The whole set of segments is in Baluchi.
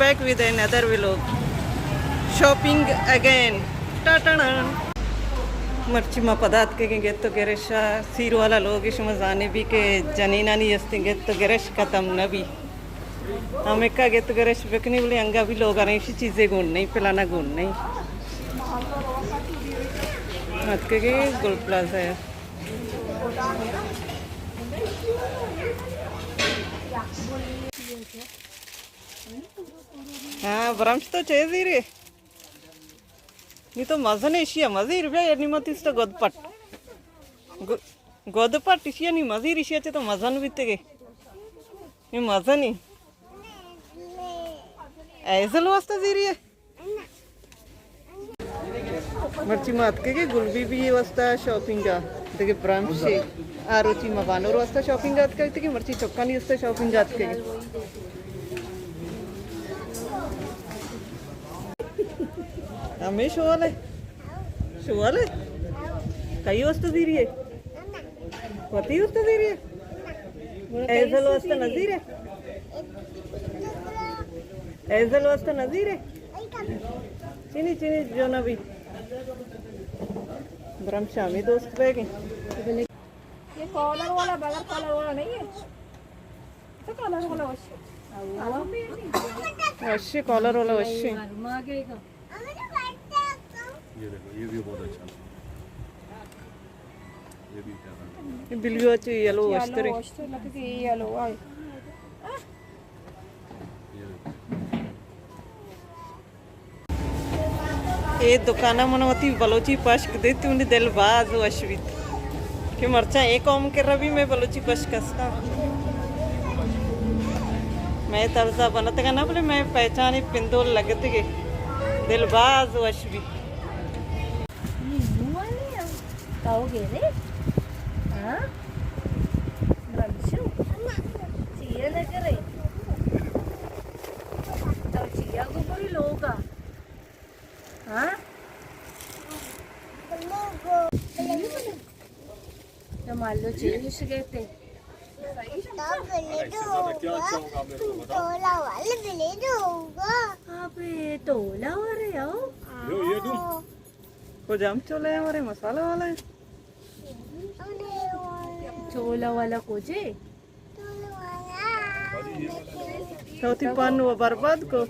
Back with another vlog. Shopping again. ٹاٹاڑان۔ مرچی ما پدا اتکگیں گت و گرش ءَ۔ سیر والا لوگ، شما زانے بی کہ جنینانی استیں گت و گرش ختم نہ بی۔ ہمکا گت و گرش بکنی، بلے انگا بھی لوگ اریں، ایشی چیزے گون نہیں، پلانا گون نہیں۔ اتکگیں گل پلازہ ءَ۔ ہاں، برمش تو چے زیرے؟ نی تو مزن ایشی ءَ مزیر بیا، یعنی ما تیستا گد پٹ۔ گ-، گد پٹ ایشی ءَ نی مزیر، ایشی ءَ چہ تو مزن بیتگے۔ نی مزنی۔ ایزل واسطہ زیری ہے۔ مرچی ما اتکگیں گل بی بی ءِ واسطہ شاپنگ ءَ، دگہ برمش ءَ۔ آ روچی ما بانور واسطہ شاپنگ ءَ اتکگیں، مرچی چکانی واسطہ شاپنگ ءَ اتکگیں۔ ہمے شوال ہے، شوال ہے۔ کئی واسطہ زیری ہے؟ وتی واسطہ زیری ہے؟ ایزل واسطہ نہ زیرے؟ ایزل واسطہ نہ زیرے؟ چینی، چینی جو نہ بھی۔ برمش ءَ ہمے دوست بہ گئے۔ یہ کالر والا، بغیر کالر والا نہیں ہے۔ تو کالر والا وش۔ وش، کالر والا وش۔ یہ دیکھو، یہ بھی بہت اچھا۔ یہ بھی اچھا۔ یہ بلیو اچھا، یلو وشترے۔ یلو وشتر لگے، یلو آئے۔ یہ دیکھو۔ اے دکان ءَ من وتی بلوچی پشک دیت، منی دل باز وش بیت کہ مرچاں اے قوم کرا بھی مئے بلوچی پشک است۔ مئے طرز ءَ بنتگ نہ، بلے مئے پہچان پندول لگتگے، دل باز وش بیت۔ یہ نوں والے ہیں؟ کاؤ گے رے؟ ہاں؟ برمشو؟ چیئے نہ کرے؟ تو چیا گو بری لوگا؟ ہاں؟ تو مالو چیش گئے تھے؟ تو بلے دو ہوگا۔ تولا والا بلے دو ہوگا۔ ابے تولا والے آؤ۔ کجام چولے ہیں ہمارے؟ مسالہ والا ہے؟ چولا والا کجے؟ تو تی پن و برباد کو۔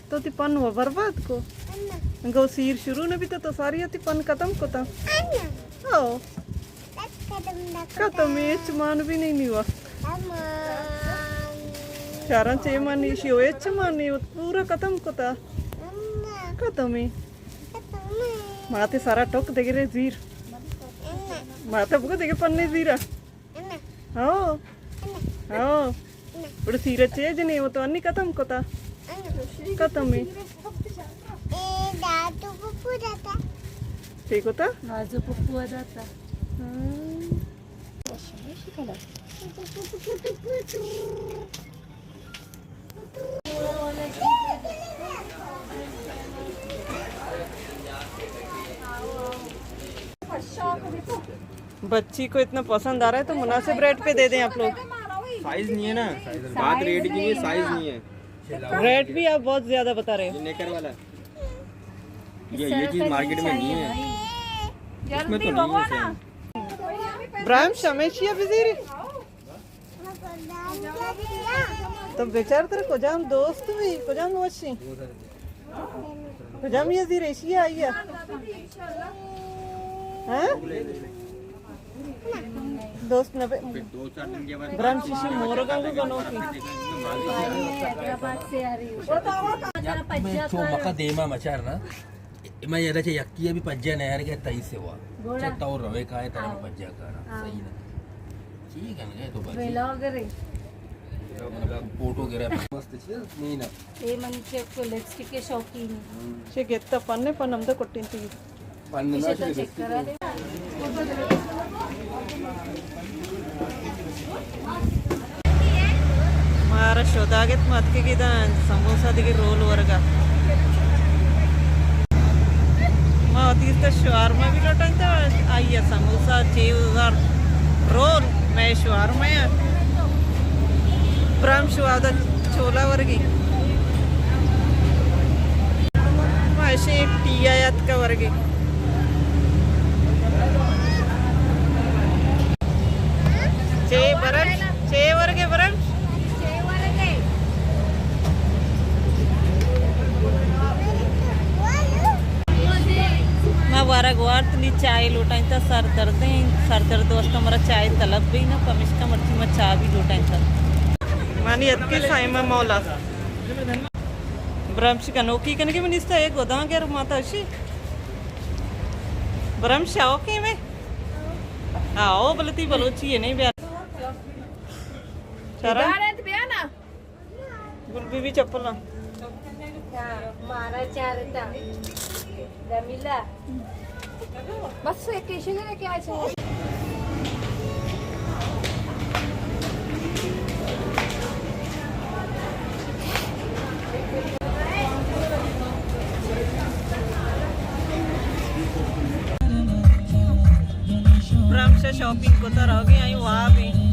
تو تی پن و برباد کو۔ گو سیر شروع نہ بیتا تو ساری تی پن ختم کتا۔ او۔ ختم، ہچ مان بھی نہیں نیوا۔ چاراں چے مان نیشی ہو، ہچ مان نہیں، پورا ختم کتا۔ ختم ہی۔ ماتے سارا ٹک دگرے زیر۔ ماتے بگو دگہ پنے زیرا۔ ہاں۔ ہاں۔ بڑے سیرت چے جنے، وہ تو انی ختم کتا۔ ختم ہے۔ ٹھیک ہوتا؟ نازو پپو آ جاتا۔ ہاں۔ بچی کو اتنا پسند آ رہا ہے تو مناسب ریٹ پہ دے دیں آپ لوگ۔ سائز نہیں ہے نا، بات ریٹ کی نہیں ہے، سائز نہیں ہے۔ ریٹ بھی آپ بہت زیادہ بتا رہے ہو۔ یہ نیکر والا، یہ، یہ چیز مارکیٹ میں نہیں ہے، اس میں تو نہیں ہے۔ برمش ہمیشی بزیری۔ تو بچار ترا کجام دوست بی، کجام وشی؟ کجام یہ زیر ایشی آئی ہے؟ ہاں؟ دوست نہ بی۔ برمش شی مورگا بھی بنو کی۔ میں چو مکہ دیما مچار نا۔ من یاد چہ یکی ءَ بھی پجا نیار کہ تئی سوا۔ گوڑا۔ چہ تو روے کائے ترا ہاں۔ پجا کارا۔ ہاں۔ صحیح نہ۔ چی کن گئے تو بچی؟ ولاگر ہے۔ مطلب فوٹو گرا مست چیز نہیں نا۔ اے من چہ کو لپسٹک کے شوقین ہے۔ چہ گتا پن پن ہم دا کٹین تی۔ پن نا چہ چیک کرا دے۔ مارا شوداگت ما اتکگیں داں سموسہ دگہ رول ورگا۔ ما وتی است شوارما بھی لوٹائیں تا آئی سموسہ چیز اور رول مئے شوارما یا برام شوادا چولا ورگی۔ اشی ٹی آ یات کا ورگے۔ چے برمش، چے ورگے برمش؟ ما ورگ وارت نی چائے لوٹائیں تا سر دردیں، سر درد واسطہ مرا چائے طلب بھی نا، پمشکا مرچی ما چائے بھی لوٹائیں تا۔ مانی اتکے سائمہ مولا۔ برمش کنوکی کنگی من استا ایک گداں گر ماتا اشی۔ برمش آؤ کے میں؟ آؤ بلتی بلوچی ہے نہیں بیار۔ چرا؟ بیا نا۔ گل بی بی چپل نا۔ مارا چارتا۔ جمیلہ۔ بس ایک ٹیشن ہے کیا چاہیے؟ برمش شاپنگ کو تو روگی آئی واب ہیں۔